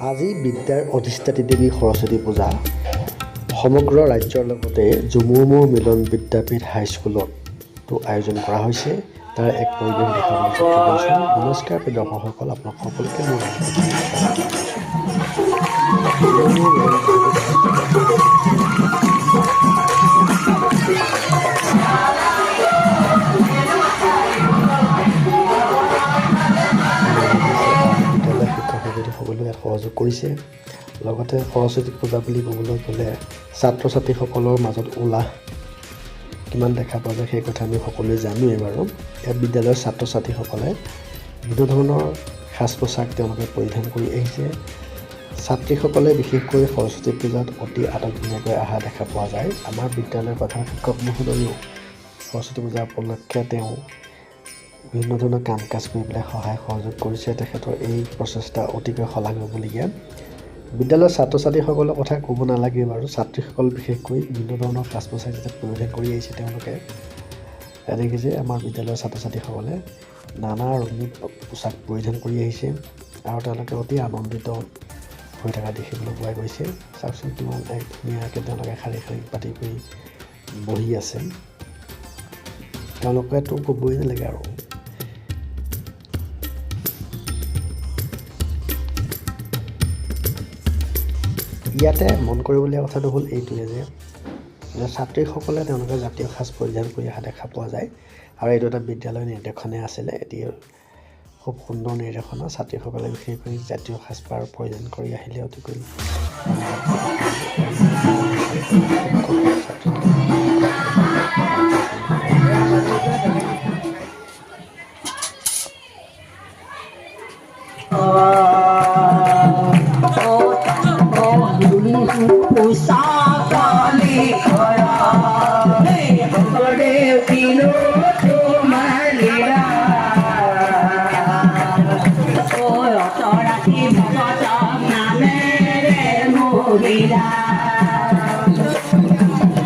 আজি বিদ্যাৰ অধিষ্ঠাত্ৰী দেৱী সৰস্বতী পূজা সমগ্ৰ ৰাজ্যৰ লগতে ঝুমুৰমুৰ মিলন বিদ্যাপীঠ হাইস্কুলতো আয়োজন কৰা হৈছে। তাৰ এক পৰিৱেশ দেখাবলৈ চেষ্টা কৰিছোঁ। নমস্কাৰ প্ৰিয় দৰ্শকসকল, আপোনাক সকলোকে মোৰ ঝুমুৰমুৰ মিলন বিদ্যাপীঠ বিদ্যালয়ৰ শিক্ষক শিক্ষয়িত্ৰী সকলোৱে ইয়াত সহযোগ কৰিছে। লগতে সৰস্বতী পূজা বুলি ক'বলৈ গ'লে ছাত্ৰ ছাত্ৰীসকলৰ মাজত উলাহ কিমান দেখা পোৱা যায়, সেই কথা আমি সকলোৱে জানোৱেই বাৰু। ইয়াত বিদ্যালয়ৰ ছাত্ৰ ছাত্ৰীসকলে বিভিন্ন ধৰণৰ সাজ পোছাক তেওঁলোকে পৰিধান কৰি আহিছে। ছাত্ৰীসকলে বিশেষকৈ সৰস্বতী পূজাত অতি আটকধুনীয়াকৈ অহা দেখা পোৱা যায়। আমাৰ বিদ্যালয়ৰ প্ৰধান শিক্ষক মহোদয়েও সৰস্বতী পূজা উপলক্ষে তেওঁ বিভিন্ন ধৰণৰ কাম কাজ কৰি পেলাই সহায় সহযোগ কৰিছে। তেখেতৰ এই প্ৰচেষ্টা অতিকৈ শলাগ ল'বলগীয়া। বিদ্যালয়ৰ ছাত্ৰ ছাত্ৰীসকলৰ কথা ক'ব নালাগে বাৰু। ছাত্ৰীসকল বিশেষকৈ বিভিন্ন ধৰণৰ সাজ পোছাক যেতিয়া পৰিধান কৰি আহিছে তেওঁলোকে, দেখিছে আমাৰ বিদ্যালয়ৰ ছাত্ৰ ছাত্ৰীসকলে নানা ৰঙীন পোছাক পৰিধান কৰি আহিছে আৰু তেওঁলোকে অতি আনন্দিত হৈ থকা দেখিবলৈ পোৱা গৈছে। চাওকচোন, কিমান এক ধুনীয়াকৈ তেওঁলোকে শাৰী শাৰী পাতি কৰি বহি আছে। তেওঁলোকেতো ক'বই নালাগে আৰু। ইয়াতে মন কৰিবলগীয়া কথাটো হ'ল এইটোৱে যে ছাত্ৰীসকলে তেওঁলোকে জাতীয় সাজ পৰিধান কৰি অহা দেখা পোৱা যায় আৰু এইটো এটা বিদ্যালয়ৰ নিৰ্দেশনাই আছিলে। এটি খুব সুন্দৰ নিৰ্দেশনা। ছাত্ৰীসকলে বিশেষকৈ জাতীয় সাজপাৰ পৰিধান কৰি আহিলে অতিকৈ ছাত্ৰী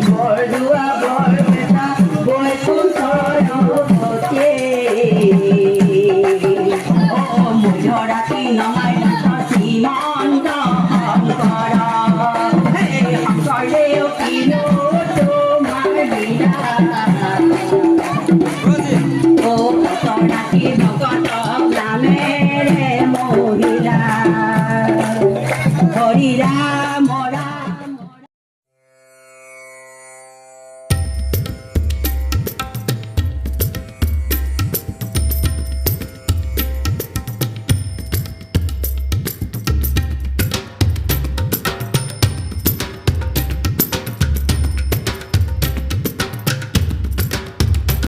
বৰদোৱা বৰপেটা বৈকুণ্ঠৰ অ মুজৰাতি নমাই শ্ৰীমন্ত শংকৰ, হে শংকৰদেৱ, কিনো তোমাৰ লীলা। অ ৰাখি ভকতক নামেৰে মহিলা হৰি।